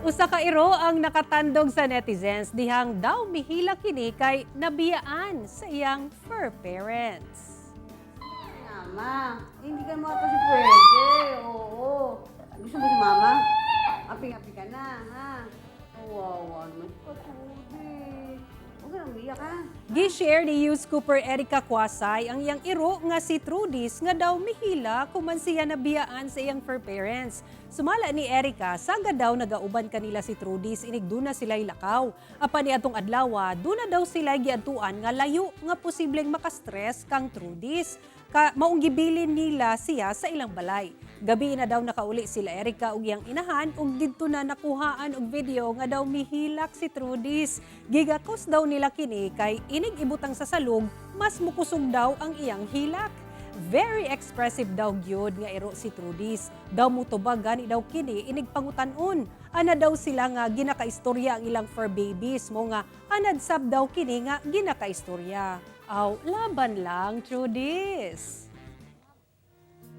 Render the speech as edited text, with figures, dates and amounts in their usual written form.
Usa ka iro ang nakatandog sa netizens dihang daw mihila kini kay nabiyaan sa iyang fur parents. Mama, eh, hindi ka naman kasi pwede. Oo. Gusto mo si mama? Api-api ka na, ha? Kawawa naman si Patudi. Huwag ka nang umiyak, ha? Gi-share ni Hughes Cooper Erica Kwasay ang iyang iro nga si Trudis nga daw mihila kuman siya nabiyaan sa iyang fur parents. Sumala ni Erica, saga daw nagauban kanila si Trudis inig duna sila lakaw. Apan ni atong adlaw, duna daw sila giadtuan nga layo nga posibleng makastress kang Trudis. Ka maong gibilin nila siya sa ilang balay. Gabi na daw nakauli sila Erica ug iyang inahan ug didto na nakuhaan og video nga daw mihilak si Trudis. Gigakos daw nila kini kay inig ibutang sa salog, mas mukusog daw ang iyang hilak. Very expressive daw gyud nga iro si Trudis. Daw mutubag gani daw kini inig pangutan-on. Ana daw sila nga ginakaistorya ang ilang fur babies mo nga anad sab daw kini nga ginakaistorya. Aw, laban lang, Trudis.